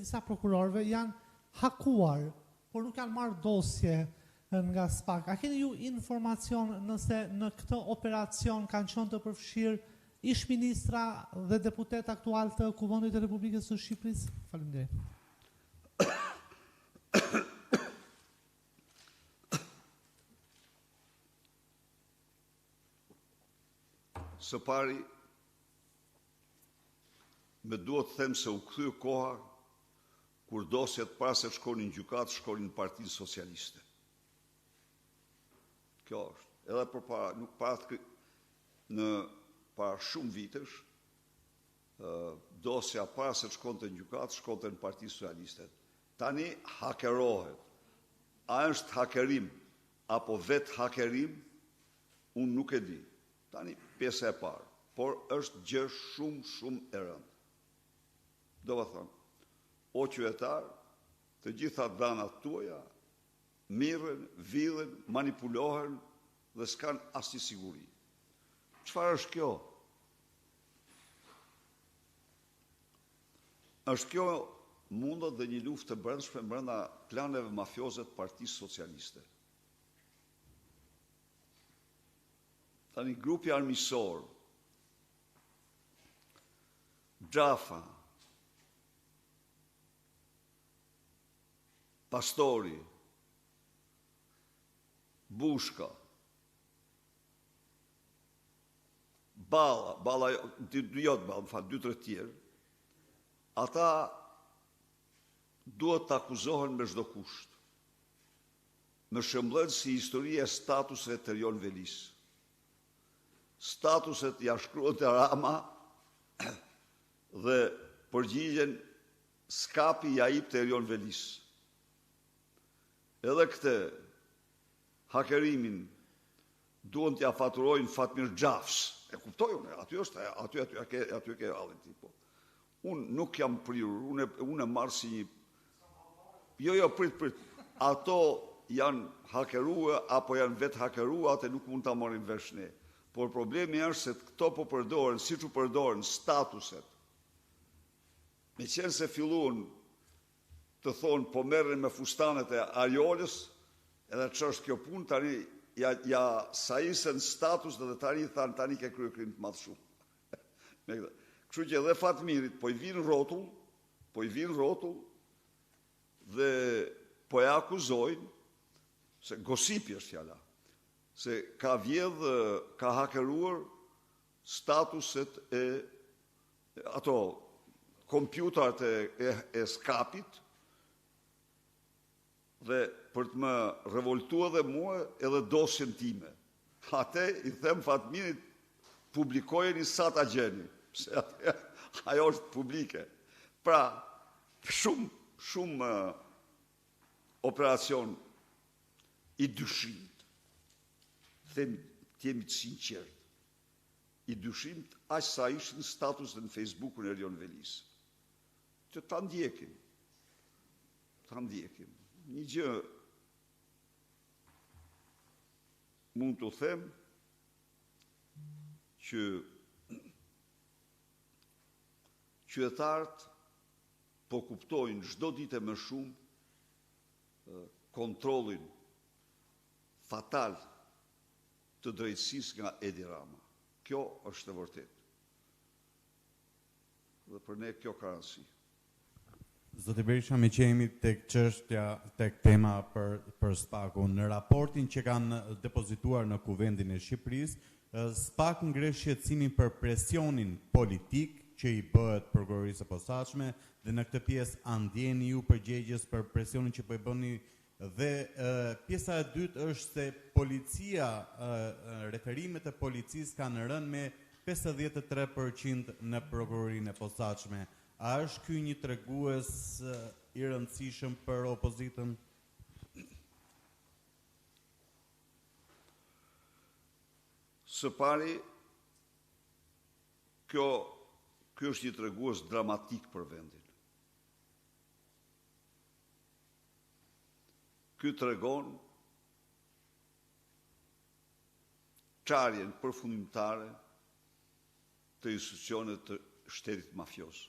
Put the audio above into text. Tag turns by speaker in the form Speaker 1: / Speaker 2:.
Speaker 1: disa prokurorëve janë hakuar, por nuk janë marrë dosje nga SPAK. A keni ju informacion nëse në këtë operacion kanë qenë të përfshirë ish-ministra dhe deputetë aktualë të Kuvendit të Republikës së Shqipërisë? Faleminderit.
Speaker 2: Së pari, më duhet të them se u kthye koha kur dosjet para se të shkonin në gjykatë, shkonin në Partinë Socialiste. Kjo është. Edhe përpara, nuk para të në para shumë vitesh, dosja para se të shkonte në gjykatë, shkonte në Partinë Socialiste. Tani hakerohet. A është hakerim apo vetë hakerim, unë nuk e di. Tani pjesa e parë, por është gjë shumë shumë e rëndë. Domethënë, o qytetar, të gjitha dhanat tuaja mirren, vidhen, manipulohen dhe s'kanë asnjë siguri. Çfarë është kjo? Është kjo mundet dhe një luftë të brendshme brenda klaneve mafioze të Partisë Socialiste. Tani grupi armiqësor Xhafa, Pastori, Bushka, Balla, Balla, jo, dy, dy, jo, Balla, më fal, dy tre të tjerë, ata duhet të akuzohen me çdo kusht. Më shëmbëllen si historia e statuseve të Erion Velisë. Statuset ia shkruante Rama dhe përgjigjen Skapi ia jipte Erion Velisë. Edhe këtë hakerimin duan t'ia faturojnë Fatmir Xhafës. E kuptoj unë, aty është, aty aty aty aty ke hallin ti po. Unë nuk jam prirur, unë unë e marr si një Jo, jo, prit, prit. Ato janë hakerue apo janë vetë hakerue, atë nuk mund ta marrim vesh ne. Por problemi është se këto po përdoren, siç u përdoren statuset. Meqenëse filluan të thonë po merren me fustanet e Arjolës, edhe ç'është kjo punë, tani ja, ja sajisën statuset dhe tani thanë tani ke kryer krim të madh shumë. Me këtë. Kështu që edhe Fatmirit po i vinë rrotull, po i vinë rrotull dhe po e akuzojnë se gosipi është fjala, se ka vjedh, ka hakeruar statuset e ato kompjuterat e, e, e skapit Dhe për të më revoltu edhe mua edhe dosjen time. Ate i them Fatmirit publikojeni sa ta gjeni, se atë ajo është publike. Pra, shumë shumë operacion i dyshimtë. Themi, të jemi të sinqertë. I dyshimtë aq sa ishin statuset në Facebookun e Erion Velisë. Që ta ndjekim. Ta ndjekim. Një gjë mund t'u them që qytetarët po kuptojnë çdo ditë e më shumë kontrollin fatal të drejtësisë nga Edi Rama. Kjo është e vërtetë. Dhe për ne kjo ka rëndësi.
Speaker 3: Zoti Berisha, meqë jemi tek çështja, tek tema për për SPAK-un, në raportin që kanë depozituar në Kuvendin e Shqipërisë, SPAK ngre shqetësimin për presionin politik që i bëhet Prokurorisë së Posaçme dhe në këtë pjesë a ndjeheni ju përgjegjës për presionin që po i bëni Dhe pjesa e dytë është se policia, referimet e policisë kanë rënë me 53 për qind në Prokurorinë e Posaçme. A është ky një tregues i rëndësishëm për opozitën?
Speaker 2: Së pari, kjo, ky është një tregues dramatik për vendin. Ky tregon çarjen përfundimtare të institucioneve të shtetit mafioz.